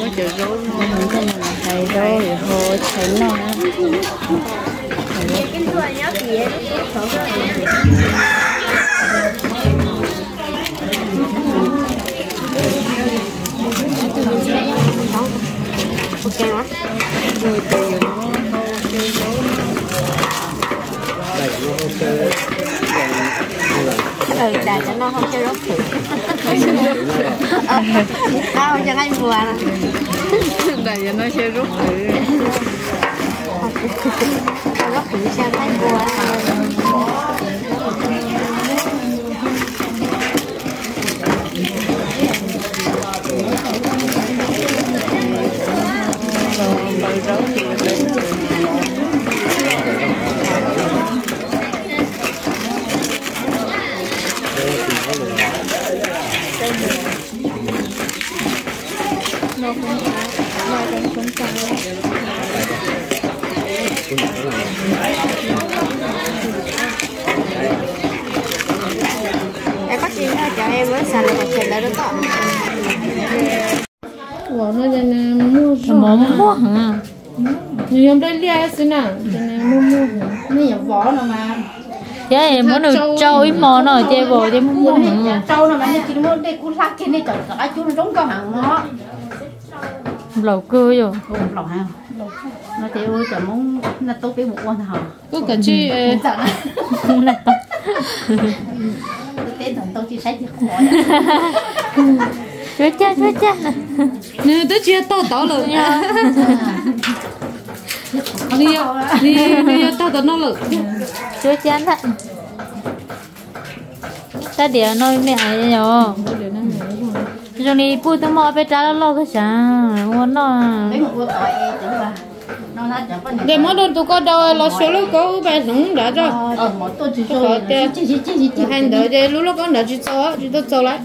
Muab cov zaub no, hais zaub ho tshais noj. Daim cov no ho xyaw zaub qhwv. Yog nqaij npua no. Daim cov no xyaw zaub qhwv. Zaub qhwv xyaw nqaij npua. Koj tsis noj cov es muab xav lawv kom khiav lawv rau tom. Mov muag heev. Nws yog nplej liaj xwb na, ces nws muag muag heev. Thiab muab nws tsau ib hmo no ces vau ces muag muag heev. Nplaum kawg yom. Kuj kom tsis. Cuab cag cuab cag. Nws twb tsis yog tog tod lawm. Nws yog tog tom no lawm. Cuab cag ntag. Tab diav no me me yom. Zoo li puj twb muaj peb rab loj loj kawg sav ua noj. Ces muab rau tus ko daus los suav lub kaub pais hloov nrad tso. Hais ntawd ces lub lub kaub nrad tsis txaus, tsis tau txaus lawm.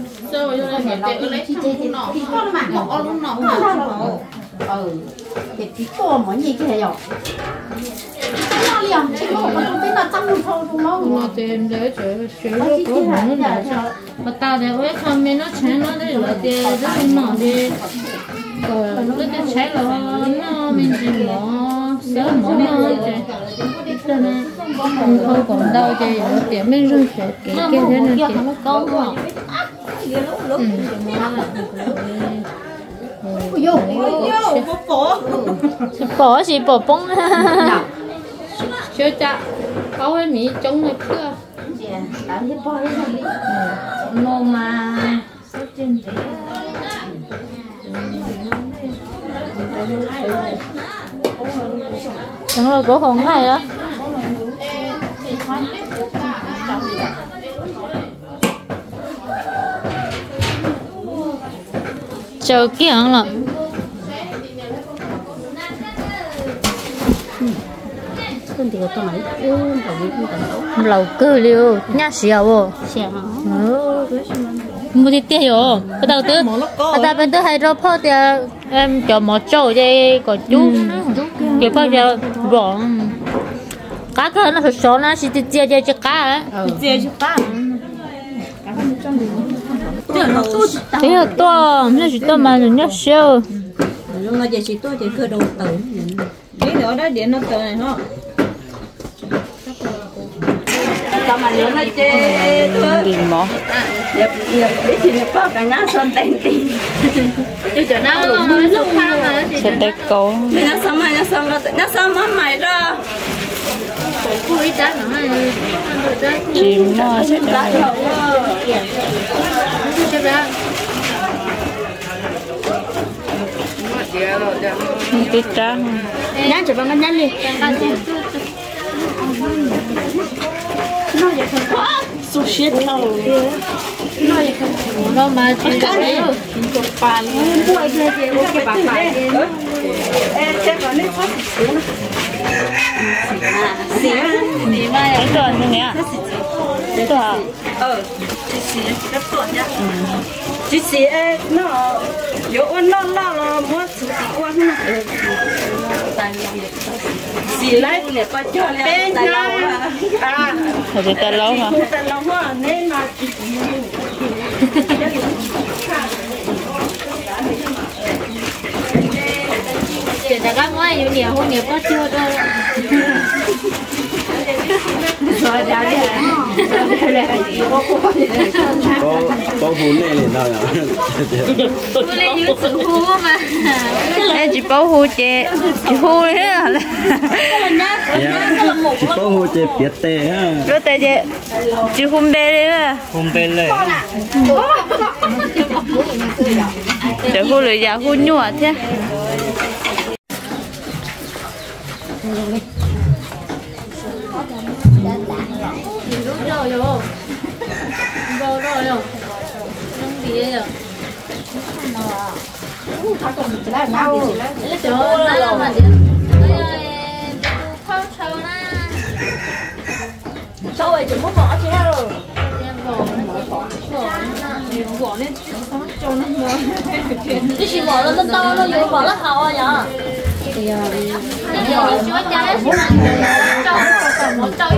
Mas tas tias ua ib qho me noj tshaav no tej zaum tias twb tsis nom ces kom lub tej tshaib los noj me ntsis mov, xawb mov noj ces hau kom ntau ces yuav tias mej zeeg xyov kev kiag thiab no ces pom tsis pom poob. Xyov cas, aub miv coob no thiab. No mas tseev los kuv haus nqaij os. Tsaws kiag los. Nplaum kawg li, nyaj siav os. Mus tiag tiag yom, pas tas peb twb hais rau phauj tias cov mov tsaus ces kom cub, ces phauj tias vom. Qab kawg no, sov sov na, tsis txias txias ces tsis qab. Twb yog tuaj, yog tsis tuaj mas nws nyuaj siab. Ntim mov. Xyov tais kaub. Tsis muaj. Twb rab. Xu siab dhau. No mas tsis Tsis xis no, yuav ua noj loj los muab txhuv tim ua. Xis lawm, peb hnab. Tais laub, tais laub, neb no tsis. Rov qab muab yus niam hu niam poj cuag rau. Paub hu nej li no. Hu li yus txwm hu mas. Nej tsis paub hu ces tsis hu li. Tsis paub hu ces piav tes. Piav tes ces tsis hu npe li. Hu npe li. Tseem hu lwm yam hu nyuaj thiab. Tab sis mom los tau no yus mom lab haus yom. Ib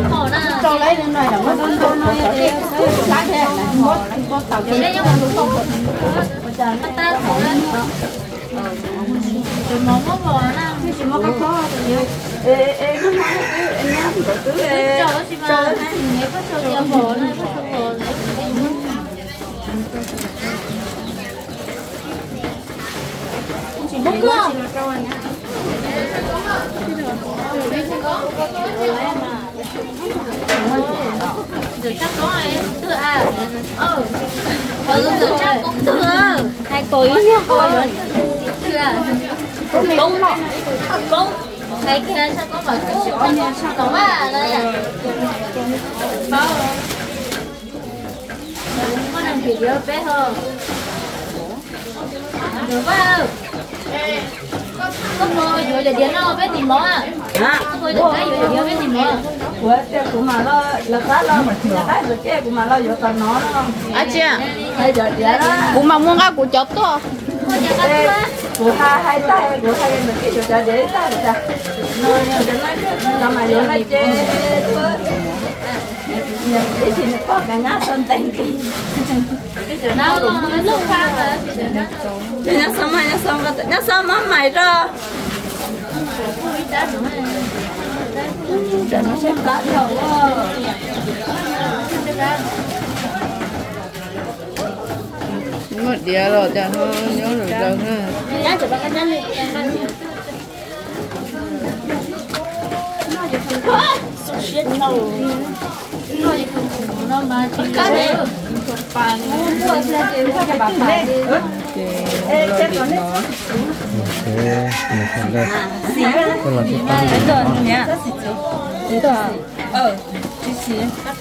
hmo na. Tus mov muab vos na. Ntxawm tshaj koob twg a? Ntxawm tshaj koob twg? Hais kom ib yam koob, koob, hais kiag tshaj koob mas koob, koob mas na. Paub. Muaj neeg tim liab peb ho. Ntxawm Vaj, koj puas yuav cov diav no peb tim mov? Koj puas yuav cov diav peb tim mov? Kuv tias kuv mam los, lawv qab los, lawv qab ntxuav kiag kuv mam los yuav qhov no. Ab tsi, kuv mam muab nqa kuv cov tuaj. Kuv hais hais tag, kuv hais ntxuav kiag yuav cov diav tag, no mas yuav no ces ib tsis nws poj kav nyab xo ntees. Nyob xo mas, nyob xo mas, nyob xo mas mais rau. Muaj diav los cas ho nyob lawm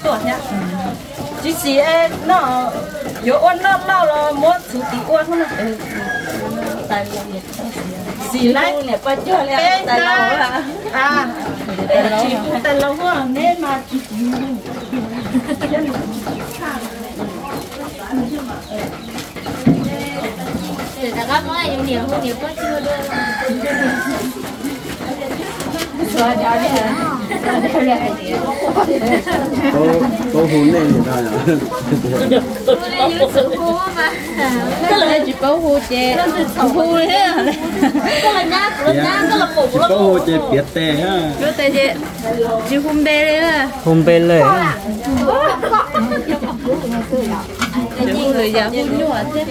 zaws na. Tsis xis no, yuav ua noj lauj los muab txhuv tim ua. Xis lawm, niam poj cuag li tais laus, tais laus neb mas tsis. Rov qab muab yus niam hu niam poj cuag dua. Paub hu nej li no yom. Hu li yus txwm hu mas. Tsis paub hu ces tsis hu li. Tsis paub hu ces piav tes. Piav tes ces tsis hu npe li. Hu npe li. Hu lwm yam hu nyuaj thiab.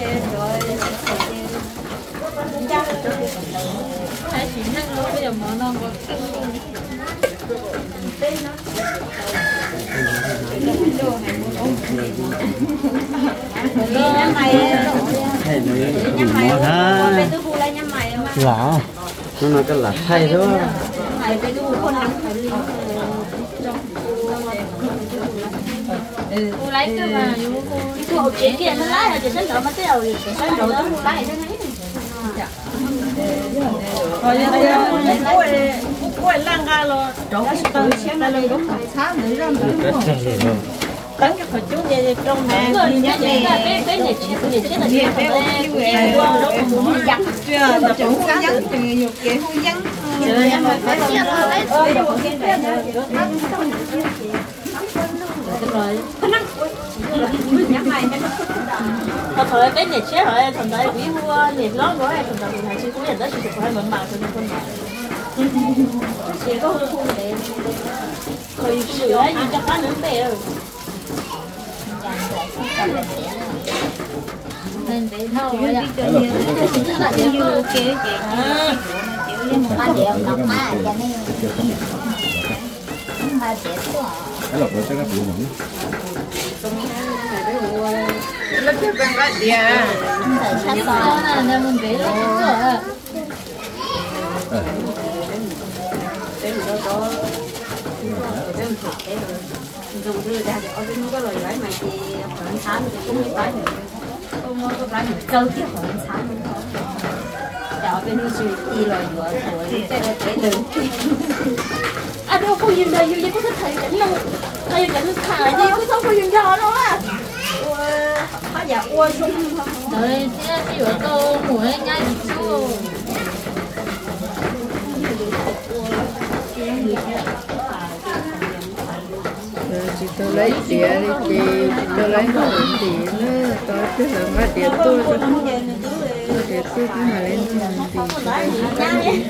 Los, hnub no koj lam thaij xwb. Teeb qhov cub ces rau mas nyob ne. Ntawm Hmoob Yeeb, ntawm Hmoob Yeeb ces yus kev Hmoob Yeeb. Thaum peb niam tshiab hov, thaum ntawd kuv yeej hu niam hlob nkaus, thaum ntawd kuv hais tsis kuv yam tab sis thaum hais mas mas rau nws ko ntawd. Tab sis koj hu hu ntev, qhov yus swm yus coj qab nws npe. Ntawd thiab yuav tau mus nyab tsis txhob. Tsis tau laib tiav li ces tsis tau laib noj ntim na, tau tej zaum nqa tiav tuaj, nqa tiav tuaj twb mam li noj ntim.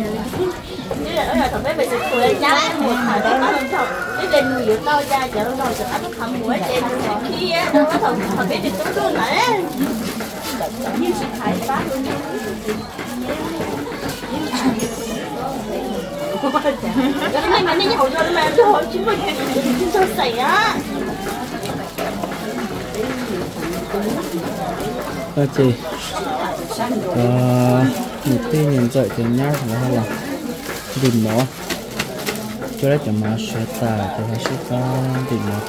Ces niam tij niam ntxawm ces nyab lawv ho los ntim mov, cuab lawv cov mov siav tas ces ho sib kob ntim mov.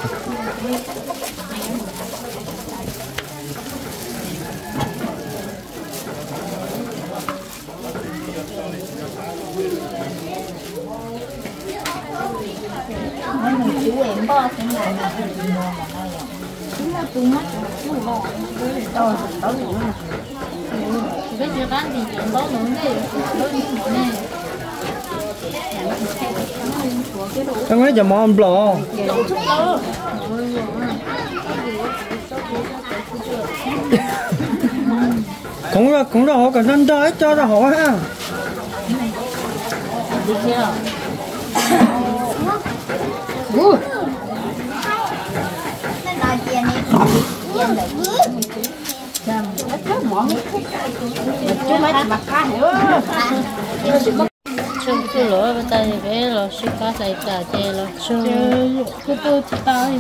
Cov mov nplaum. Khoov, khoov rau hauv kom nrog nrog ib co rau hauv ha. Tsoo kuj tuaj los tas, peb los sib kob hlais tas ces los tsoo kuj tuaj tsis tau li.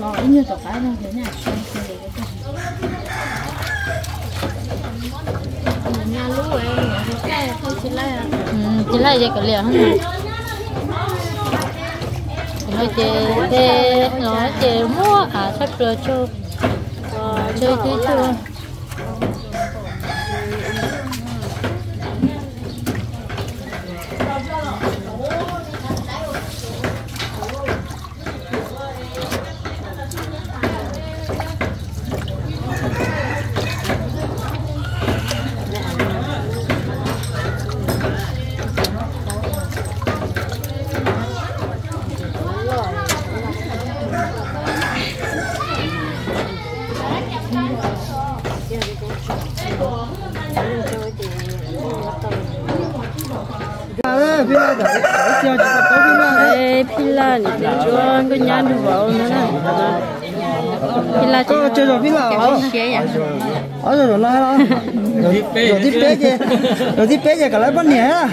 Los ib nyuag tom qab no. Tsis laij ces kav liam. Ces no ces muaj av tshaj plaws tsuag, tsuag twb tsuag. Phij Laj niam txiv ntsuab nkauj nyab nrog vauv no na. Phij Laj, koj tseg zog Phij Laj os. Ob zaug zaum no, zaum thib peb ces, zaum thib peb ces kom lawv poj niam.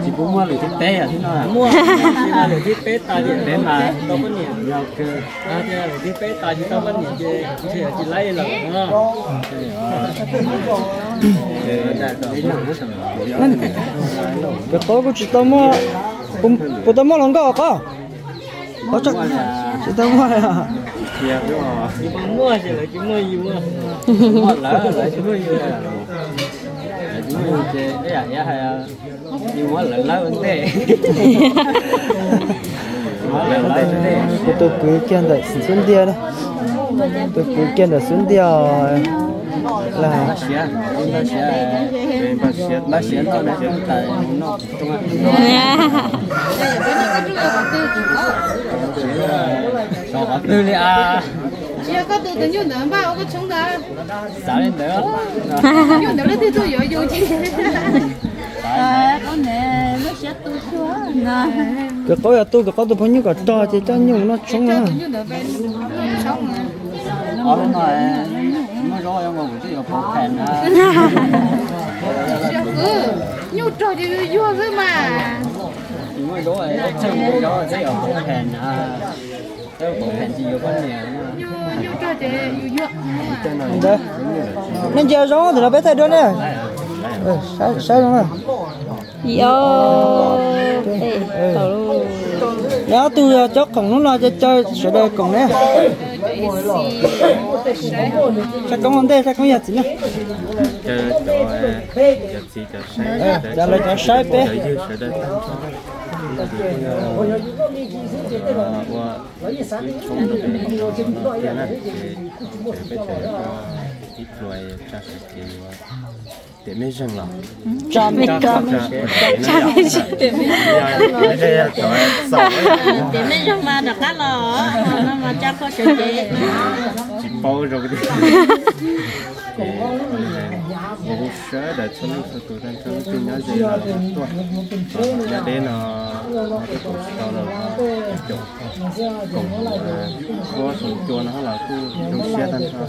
Tsis pub muaj lwm thib peb, muaj lwm thib peb tas ces peb mas tau poj niam. Yog lwm thib peb tas tsis tau poj niam ces ntshe tsis laib lawm no. Cov qaub kuj tsis tau muaj, puas tau muaj hluas nkauj qaub? Tsis tau muaj. Muaj ces lawv tsis muaj yus. Muaj lawv, lawv tsis muaj yus. Lawv tsis muaj yus ces ib yam hais yus muab lawv lawb ua ntej. Kuv tus kwv kiag ntawm xub ntiag na. Tus kwv kiag ntawm xub ntiag os. Laj siav, laj siav, laj siav noj, laj siav noj. Sov qhov twg li a? Yog koj tus tus nyuj ntawd npaj ua koj tshoob ntawd. Xav li ntawd. Tus nyuj ntawd leej twg tuaj yuav yus ces. Kwv Qaub yog tu Kwv Qaub tus phooj ywg kom rog ces coj nyuj noj tshoob na. Ob lub no muaj zaub yuav nkaus kuv twb yuav pov phees na. Nyuj rog ces yuag xwb mas. Tsis muaj zaub, tsis muaj zaub twb yuav pov phees na. Twb yuav pov phees tsis yuav poj niam. Nyuj rog ces yuag. Ntawd, nej ntsia zoo tam no peb thaij duab ne. Saib zoo na. Ib ob, peb, tau lauj. Yog ob tug yog cov koom hnub no ces caw sawv daws koom ne. Saib koob ua ntej, saib koob yog txiv ne. Caw cov, cov txiv cov saib, cov lawv cov saib peb. Cov ywg sawv daws tag nrho. Ua ib tshoob rau peb no tiag na, ces peb tseem ib pluas tsa sawv cev yuav. Tiam mej zeeg los? Tsa mej, tsa mej, tsa mej zeeg. Tiam mej zeeg mas rov qab los, no mas tsa koj sawv cev. Tsis paub zoo li. Ces ua huv sawv daws txhua leej txhua tus tag nrho leej twg nyob ze no los tuaj. Nyob deb no, tuaj koom tsis tau los caum koom, ua koom cua no los kuj zoo siab tag nrho.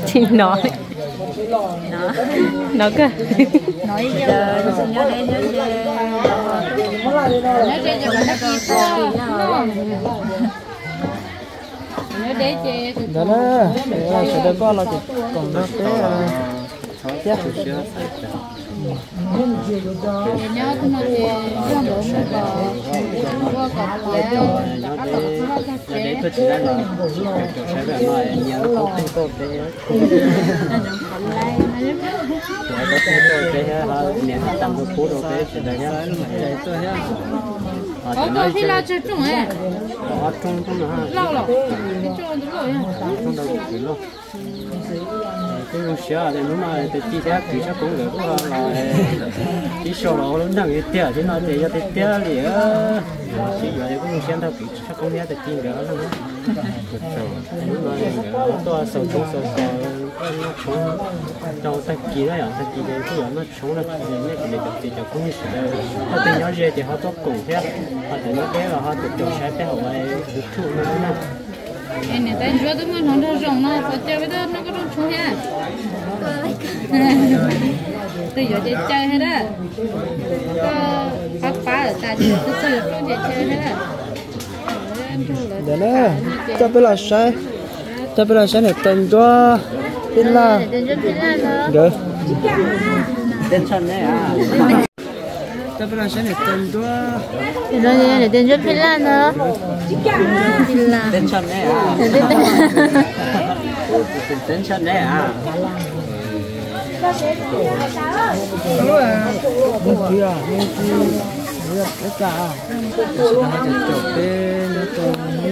Tsis hnov li. Hnov kawg. Ntawd na, sawv daws koj los ces koom nrog peb thiab. Niam tab tom pub rau peb sawv daws thiab. Ob rooj, rooj rau kwv Lauj. Kuj zoo siab tias hnub no tus tij thiab kwv Tshaj Koob nkawd kuj los ib sau los ua lub neej tiag tiag, thiab no ces yog tiag tiag li. Sib yuav ces kuj zoo siab nrog kwv Tshaj Koob thiab tus tij nkawd ua neej. Hnub no nkawd tuaj xaus tshoob xaus xos noj tshoob rau tag kis na yom, tag kis ces kuj yuav noj tshoob na. Nej kuv niam cov txiv cov phooj ywg sawv daws, ho tus nyob ze ces ho tuaj koom thiab, ho tus nyob deb los ho tus caum saib peb hauv YouTube no na. Es niam tais Ntsuab twb muaj hluas nraug zoo no, puas caw peb tuaj noj koj rooj tshoob thiab? Twb yuav ces caw thiab na. Koj pab pab tas ces twb txog yuav rooj ces caw thiab na. Ntawd na, coj peb los saib, coj peb los saib niam tais Ntsuab Phij Laj nkawd. Coj peb los saib niam tais Ntsuab, niam tais Ntsuab Phij Laj no. Caum peb nyob rau hnub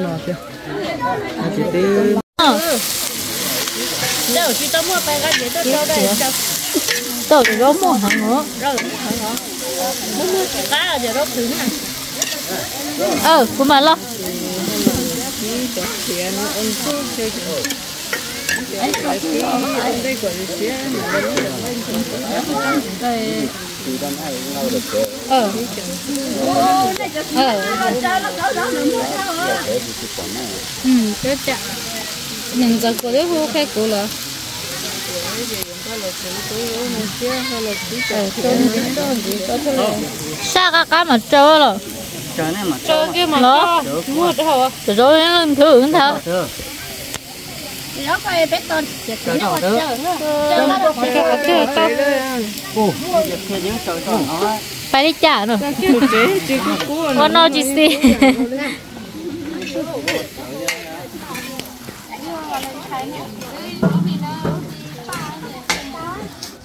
no thiab. Tsis tau muaj pais qab ces tuaj rau da. Tau zaub muaj heev os. Muaj tsis qab ces zaub qhwv na. Kuv mam los. Niam ntxawm kuv twb hu qhia kuv lawm. Saj qab qab mas tsau los. Tsau kiag mas los. Cov zaub leej nthwv nthav. Pais li cas no? Ua no tsis xis.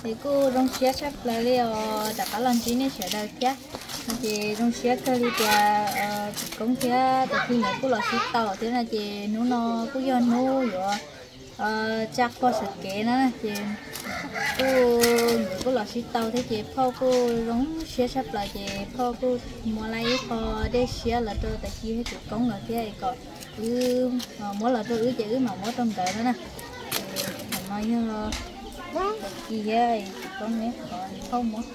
Ces kuj zoo siab tshaj plaws li os, rov qab los ntsib nej sawv daws thiab. No ces zoo siab kawg li tias txiv Koob thiab tus tij nkawd kuj los sib tau thiab no ces hnub no kuj yog hnub yuav tsa qhua sawv kev na ces kuj nkawd kuj los sib tau thiab ces phauj kuj zoo siab tshaj plaws ces phauj kuj muab lawm ib qho dej siab los rau tais Ci thiab tus Koob lawm thiab es kom wb muab los rau wb ces wb mam muab rau nkawd no na. Thaum no yog tais Ci thiab tus Koob neb qhov phauj muab.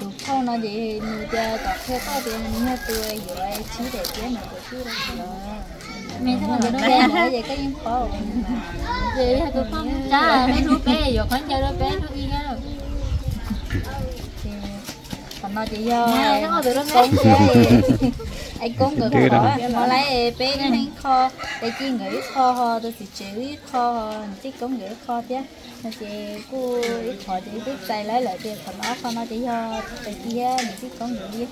Tus phauj no ces nws tias kom qhia koj tias nws yog tus yuav tsib daim tiab ntawm tus tij los. Ces koj yeej paub, ces yog tus phauj tsab peb hlub peb yuav khaub ncaws rau peb hnub ib thiab. Qhov no ces yog Koob thiab, es Koob nkawd qhov, muab lawm peb ib leeg ib qho, tais Ci nkawd ib qho ho tus txiv tsev wb ib qho ho niam tij Koob nkawd ib qho thiab. No ces kuj ib qho ces kuj txais lawm lawm ces qhov no, qhov no ces yog tais Ci thiab niam tij Koob nkawd li.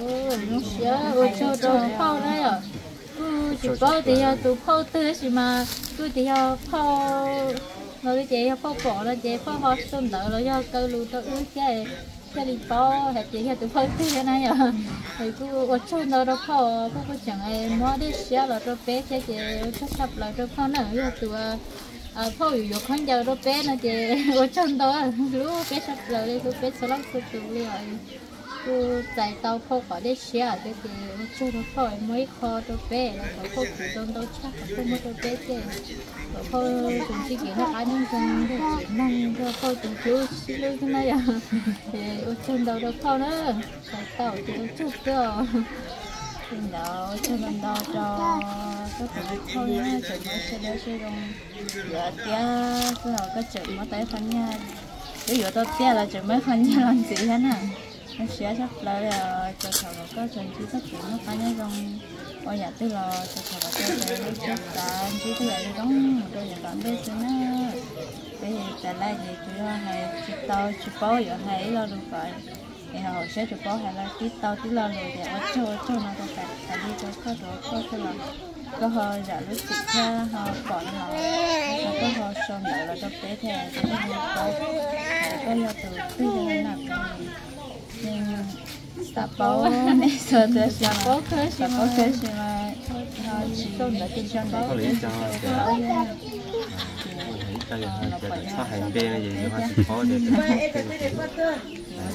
Ua tsaug rau phauj na yom. Kuj tsis paub tias yog tus phauj twg tab sis mas kuj tias yog phauj no ces yog phauj pom no ces phauj ho sau ntawv los yog kaw lus rau wb thiab, thiaj li paub hais tias yog tus phauj twg thiab na yom. Es kuj ua tsaug ntau rau phauj, phauj kuj tseem muab dej siab los rau peb thiab ces ua tsaug tshaj plaws rau phauj na, yog tus phauj yuav yuav khaub ncaws rau peb no ces ua tsaug ntau, hlub peb tshaj plaws li, hlub peb txhua leej txhua tus li os. Kuj txais tau phauj qhov dej siab thiab ces ua tsaug rau phauj muab ib qho rau peb los kom phauj khwv tau ntau tshaj qhov phauj muab rau peb thiab. Kom phauj tseem txij kev noj qab nyob zoo, tseem noj nrog phauj tus hlub sib hlub xwb na yom. Ces ua tsaug ntau rau phauj na, txais tau ces ua tsaug xwb os. Li ntawd ua tsaug ntau ntau rau koj tus phauj na, tseem muab sawv daws sawv zoo yuav tiab xwb los koj tseem muab tau ib qho nyiaj, twb yuav tau tiab los tseem muab ib qho nyiaj los ntxiv thiab na. Zoo siab tshaj plaws li os, ces thov kom koj tseem ntsib txoj kev noj qab nyob zoo, ua yam twg los ces thov kom koj tseem lub siab xav ntsib tej yam zoo zoo mus rau yav tom ntej xwb na. Peb txawm laj ces kuv yog hais tsis tau tsis paub yuav hais ib lo lus kom es ho hauv siab tsuas paub hais los tib tau tib lo lus tias ua tsaug ua tsaug no rau tas tas li rau koj tus ua koj xwb los koj ho zam lub txim thiab ho pom no los koj ho sau ntawv los rau peb thiab ces peb ho paub hais koj yog tus twg li na. Yeej xav paub nej txhua tus, xav paub kawg tab sis mas ho tsis sau ntawv ces sau ntawv ces tsis paub thiab. Ces los pom yog txog peb thiab ces yuav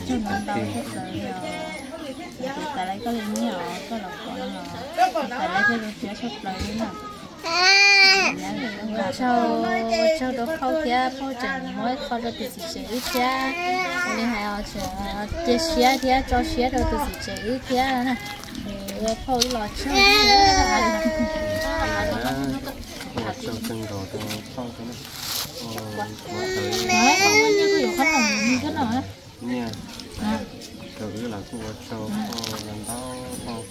tsaug ntau ntau thiab plaws li os. Ces tas li koj li nyiaj os, koj los pom no los tas li thiaj zoo siab tshaj plaws li na. Ua tsaug, ua tsaug rau phauj thiab, phauj tseem muab ib qho rau tus txiv tsev wb thiab. Ua li hais os, cia siab thiab tso siab rau tus txiv tsev wb thiab na. Ua phauj wb los tsaug. Ua tsaug kawg nkaus rau phauj thiab na. Nyiaj rau wb los kuj ua tsaug phauj ntau, phauj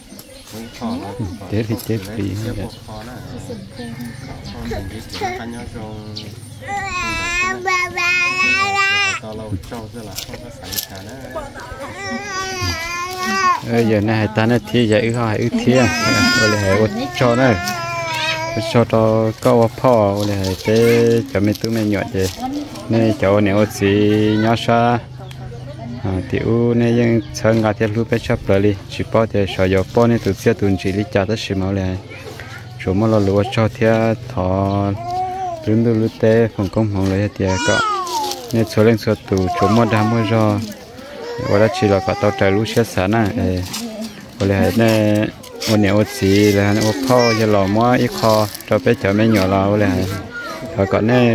muab ib qho los kom phauj khwv lawv siab puas kho na. Phauj ntawm ntxiv ces noj qab nyob zoo. Hais tau los ua tsaug xwb los phauj txhob xav li cas na. Yog nej hais tag nej thiab, yog wb ho hais wb thiab. Ua li hais ua tsaug na, ua tsaug rau koj ua phauj, ua li hais peb cov me tub me nyuam ces nej cov ua niam ua txiv nyob sab tim ub nej yeej txhawb nqa thiab hlub peb tshaj plaws li. Tsis paub tias xyov yuav pom nej tus txiaj tus ntsim li cas tab sis mas ua li hais tsuas muaj lo lus ua tsaug thiab thov lub ntuj lub teb foom koob hmoov los yog tias kom nej txhua leej txhua tus tsuas muaj dag muaj zog, ua dab tsi los kom tau raws lub siab xav na. Ua li hais nej ua niam ua txiv los ua phauj yog los muab ib qho rau peb cov me nyuam los ua li hais thov kom nej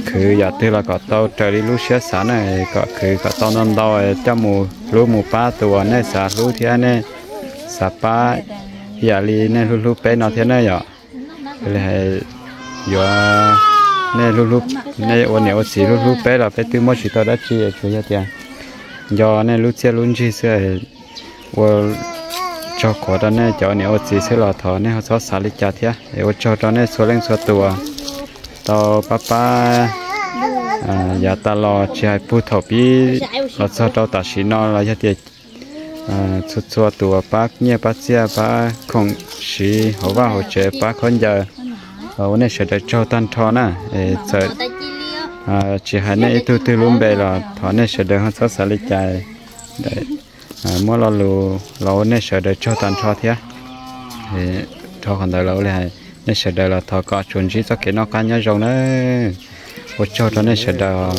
khwv yam twg los kom tau raws li lub siab xav na, kom khwv kom tau ntau ntau coj mus hlub mus pab tus uas nej xav hlub thiab nej xav pab ib yam li nej hlub hlub peb no thiab na yom. Ua li hais yuav nej hlub hlub, nej ua niam ua txiv hlub hlub peb los peb twb muab tsis tau dab tsi, tsuas yog tias nco nej lub txiaj lub ntsig xwb. Ua tsaug qhuav rau nej cov niam ua txiv xwb los thov nej ho txhob xav li cas thiab. Es ua tsaug rau nej txhua leej txhua tus uas tau pab pab yav tas los tsis hais puag thaum pib los txog rau tam sim no los yog tias txhua txhua tus uas pab nyiaj pab txiaj pab khoom siv hauv vaj hauv tsev pab khaub ncaws Ua nej sawv daws tsaug tag nrho na. Txawm tsis hais nej ib tug twg lub npe los thov nej sawv daws ho txhob xav li cas. Muab lo lus los ua nej sawv daws tsaug tag nrho thiab. Dhau qhov ntawd los ua li hais, nej sawv daws los thov kom tsuas ntsib txoj kev noj qab nyob zoo na. Ua tsaug rau nej sawv daws.